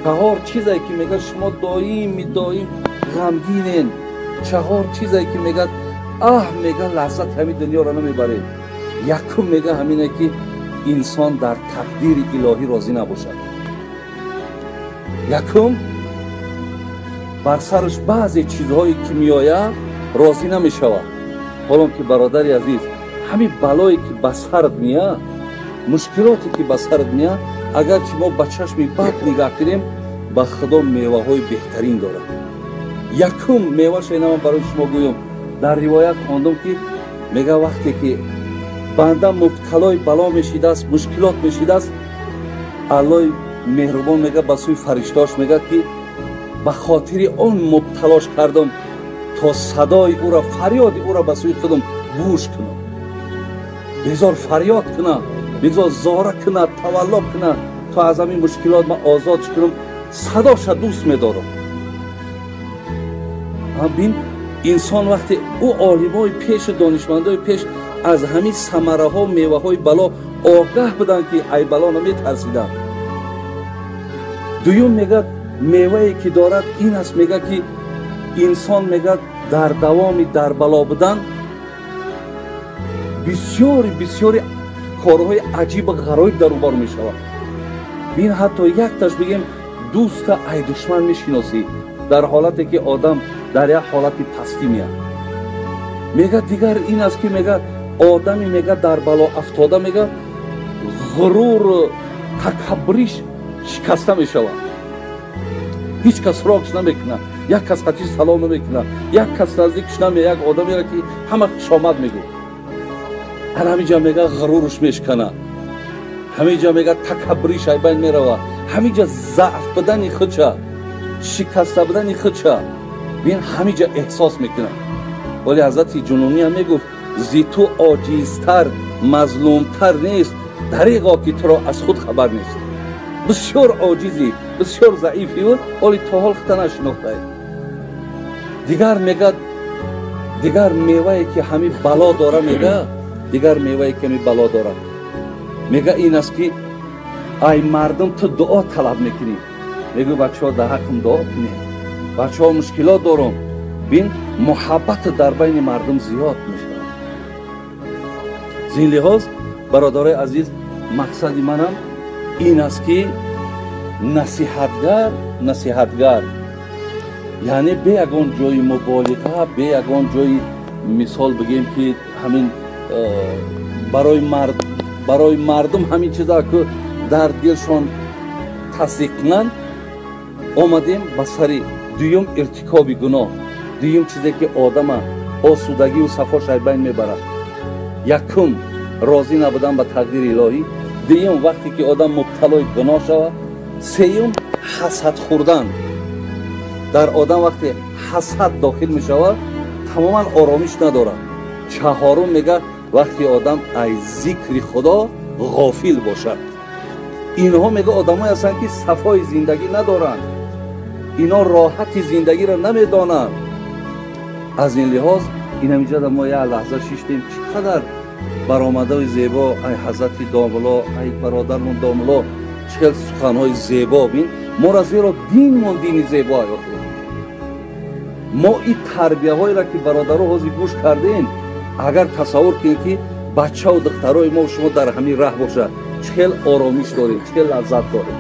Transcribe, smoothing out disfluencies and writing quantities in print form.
Чаҳор чизе ки мегӯяд шумо доим доим ғамгинен. Чаҳор чизе ки мегӯяд аҳ мегӯяд лаззат ҳамин дунёро намебаред. Якум мегӯяд ҳамине ки инсон дар тақдири илоҳӣ розӣ набошад. Якум бар сараш баъзе чизҳое ки меояд розӣ намешавад. Ҳолон ки бародари азиз, ҳамин балое ки ба сарат меяд, мушкилоте ки ба сарат меяд, агарчи мо ба чашми бад нигаҳ кунем, ба Худо меваҳои беҳтарин дорад. Якум меваша ина ман барои шумо гӯям. Дар ривоят хондам ки мега вақте ки банда мубталои бало мешидааст, мушкилот мешидааст, Аллоҳи меҳрубон мега ба сӯи фариштаош мегӯяд ки ба хотири он мубталош кардам то садои ӯро, фарёди ӯро ба сӯи худам гӯш кунам. Бигзор фарёд кунад, бигзор зора кунад, тавалло кунад, то аз ҳамин мушкилот ман озодш кунам. Садоша дӯст медорам. Бин, инсон вақте ӯ олимои пешу донишмандои пеш аз ҳамин самараҳо, меваҳои бало огаҳ буданд, ки ай бало наметарсиданд. Дуюм мегӯяд мевае ки дорад ин аст, мегӯяд ки инсон мегӯяд дар давоми дар бало будан бисёри бисёри корҳои аҷибу ғароиб дар ӯ бор мешавад. Бин, ҳатто якташ бигем, дӯста ай душман мешиносӣ дар ҳолате ки одам дар як ҳолати пастӣ меяд. Мегӯяд дигар ин аст ки мегӯяд одаме мегӯяд дар бало афтода мегӯяд ғуруру такаббуриш шикаста мешавад. Ҳеҷ кас рокш намекунад, як кас хатиш салом намекунад, як кас наздикш намеяд, як одамеро ки ҳама хушомад мегӯфт. Ҳар ҳамин ҷа мегӯяд ғуруруш мешканад, ҳамин ҷа мегӯяд такаббуриш ай байн меравад, ҳамин ҷа заъф будани худша, шикаста будани худша бин ҳамин ҷа эҳсос мекунад. Вале ҳазрати Ҷунунӣ ҳам мегуфт зи ту оҷизтар, мазлумтар нест, дареғо ки туро аз худ хабар нест. Бисёр оҷизӣ, бисёр заифӣ буд, вале то ҳол худта нашинохтаӣ. Дигар мегӯяд дигар мевае ки ҳамин бало дора, мегӯяд дигар мевае ки ҳамин бало дорад, мегӯяд ин аст ки ай мардум ту дуо талаб мекунӣ. Мегӯй бачаҳо дар ҳаққам дуо кунед, бачаҳо мушкилот дорам. Бин, муҳаббат дар байни мардум зиёд мешавад. Зин лиҳоз бародарои азиз, мақсади манам ин аст ки насиҳатгар, насиҳатгар яъне бе ягон ҷои муболиға, бе ягон ҷои мисол бигем ки ҳамин барои мардум ҳамин чиза ки дар дилшон тасдиқ кунанд, омадем ба сари дуюм иртикоби гуноҳ. Дуюм чизе ки одама осудагию сафош ай байн мебарад. Якум розӣ набудан ба тақдири илоҳӣ, дуюм вақте ки одам мубталои гуноҳ шавад, сеюм ҳасад хӯрдан. Дар одам вақте ҳасад дохил мешавад, тамоман оромиш надорад. Чаҳорум мегӯяд вақте одам аз зикри Худо ғофил бошад. Инҳо мегӯяд одамое ҳастанд ки сафои зиндагӣ надоранд, ино роҳати зиндагиро намедонанд. Аз ин лиҳоз ин ҳаминҷода мо як лаҳза шиштем, чӣ қадар баромадаи зебо ай ҳазрати домуло, ай бародармон домуло, чӣ хел суханҳои зебо. Бин, моро зеро динмон дини зебо охир. Мо ин тарбияҳоеро ки бародаро ҳозир гӯш кардем, агар тасаввур кунед ки бачаву духтарои мо шумо дар ҳамин раҳ бошад, чӣ хел оромиш дорем, чӣ хел лаззат дорем.